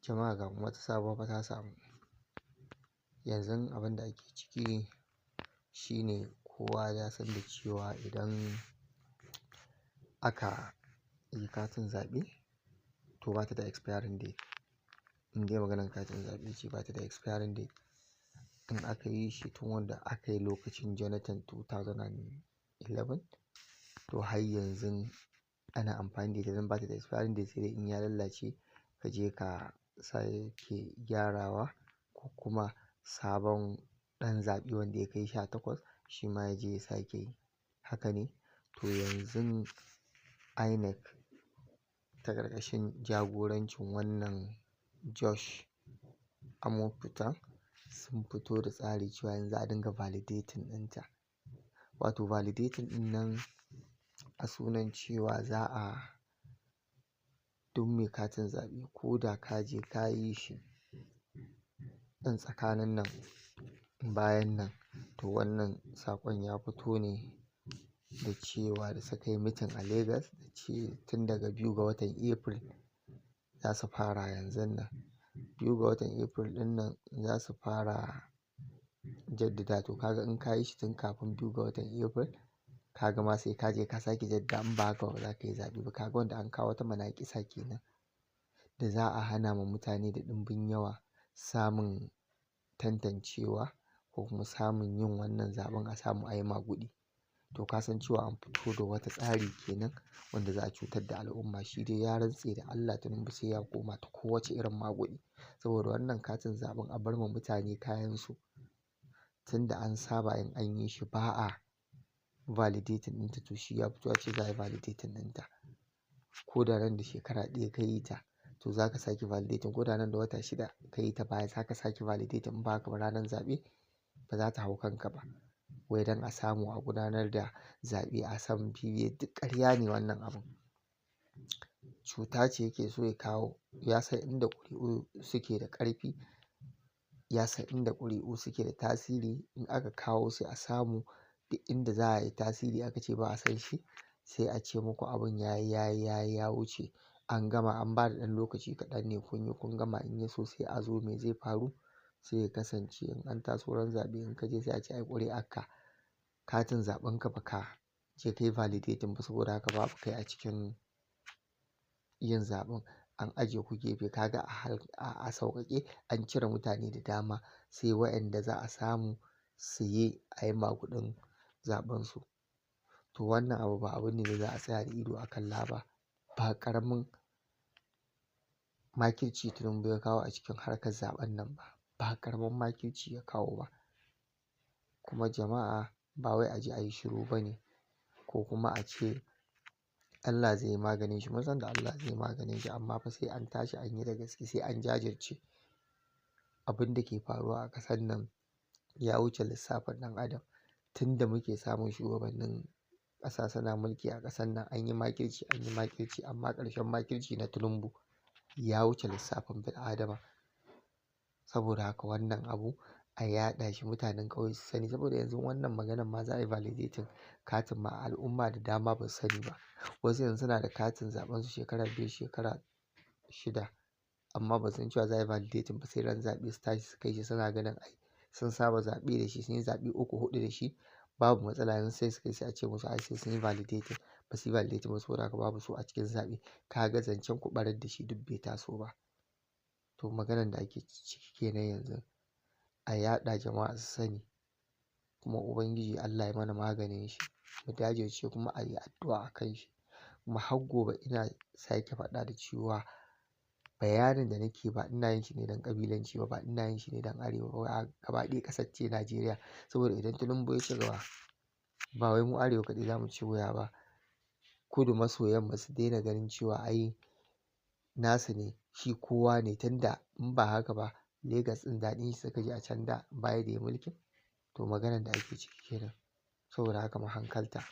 Jama'a, ga wata sabuwa fa ta samu. Yanzun abin da ake ciki shine kowa ya san da cewa idan aka yi katin zaɓe, to ba ta da expiring date. In dai maganar katin zaɓe ce, ba ta da expiring date. In aka yi shi tun wanda aka yi lokacin Jonathan 2011, to har yanzu ana amfani da ita don ba ta da expiring date, sai dai in ya lalace ka je ka sake gyarawa, ko kuma sabon ɗan zaɓe wanda ya kai 18 shi ma ya je ya sake yi. Haka ne? To, yanzun INEC ta ƙarƙashin jagorancin wannan Josh Amupitan sun fito da tsari cewa yanzu za a dinga validating ɗinta. Wato validating ɗin nan a sunan cewa za a duk mai katin zaɓe, ko da ka je ka yi shi ɗan tsakanin nan bayan nan. To, wannan saƙon ya fito ne da cewa da suka yi meeting a Lagos da ce tun daga 2 ga watan April za su fara yanzun nan. 2 ga watan April ɗin nan za su fara jaddada. To, kaga in ka yi shi tun kafin 2 ga watan April, ka ga ma sai ka je ka sake jaddada, in ba haka ba za ka yi zaɓe ba. Kaga wanda an kawo wata manaƙisa kenan da za a hana ma mutane da ɗimbin yawa samun tantancewa ko kuma samun yin wannan zaɓen, a samu a yi maguɗi. To, ka san cewa an fito da wata tsari kenan wanda za a cutar da al'umma. Shi dai ya rantse da Allah Tinubu sai ya koma ta kowace irin maguɗi. Saboda wannan katin zaɓen, a bar ma mutane kayansu, tunda an saba in an yi shi ba a validating ɗinta, to shi ya fito ya ce za a yi validating ɗinta. Ko da nan da shekara 1 ka yi ta, to za ka sake validating, ko da nan da wata 6 ka yi ta baya, za ka sake validating. In ba haka ba, ranar zaɓe ba za ta hau kanka ba. Wai don a samu a gudanar da zaɓe a san BVN, duk ƙarya ne wannan abun. Cuta ce yake so ya kawo. Ya san inda ƙuri'u suke da ƙarfi, ya san inda ƙuri'u suke da tasiri. In aka kawo, sai a samu duk inda za a yi tasiri aka ce ba a san shi, sai a ce muku abun yayi, yayi, yayi, ya wuce. An gama, an ba da ɗan lokaci kaɗan ne, kun yi kun gama. In ya so sai a zo, me zai faru? Sai ya kasance in an taso ran zaɓe, in ka je, sai a ce ai ƙuri'arka, katin zaɓen ka ba ka je ka yi validating ba, saboda haka babu kai a cikin yin zaɓen. An ajiye ku gefe. Kaga a sauƙaƙe an cire mutane da dama, sai waƴanda za a samu su yi a yi maguɗin zaɓen su. To, wannan abu ba abu ne da za a tsaya da ido a kalla ba. Ba ƙaramin makirci Tinubu ya kawo a cikin harkar zaɓen nan ba. Ba ƙaramin makirci ya kawo ba. Kuma jama'a, ba wai a je a yi shiru ba ne ko kuma a ce Allah zai yi maganin shi. Mun san da Allah zai yi maganin shi, amma fa sai an tashi an yi da gaske, sai an jajirce. Abin da ke faruwa a ƙasar nan ya wuce lissafin ɗan adam. Tun da muke samun shugabannin ƙasa suna mulki a ƙasar nan, an yi makirci, an yi makirci, amma ƙarshen makirci na Tinubu ya wuce lissafin bil'adama. Saboda haka wannan abu a yaɗa shi, mutanen ƙauye su sani. Saboda yanzu wannan maganan ma za a yi validating katin ma, al'umma da dama ba su sani ba. Wasu yanzu suna da katin zaɓen su shekara 5, shekara 6, amma ba su san cewa za a yi validating ba, sai ran zaɓe su tashi su kai shi, suna ganin ai sun saba zaɓe da shi, sun yi zaɓe uku, huɗu da shi, babu matsala. Yanzu sai su kai, sai a ce musu ai sai sun yi validating, ba su yi validating ba, saboda haka babu su a cikin zaɓe. Ka ga zancen ku ɓarar da shi duk bai taso ba. To, maganan da ake ciki kenan yanzu. A yaɗa, jama'a su sani, kuma Ubangiji Allah ya mana maganin shi. Mu jajirce kuma a yi addu'a a kan shi. Kuma har gobe ina sake faɗa da cewa bayanin da nake, ba ina yin shi ne don ƙabilanci ba, ba ina yin shi ne don Arewa ba, gaba ɗaya ƙasar ce Najeriya. Saboda idan Tinubu ya ci gaba, ba wai mu Arewa kaɗai za mu ci wuya ba. Kudu maso yamma su daina ganin cewa ai nasu ne, shi kowa ne, tunda in ba haka ba, Legas ɗin daɗin shi suka ji a can da baya da ya mulkin. To, maganan da ake ciki kenan. Saboda haka mu hankalta.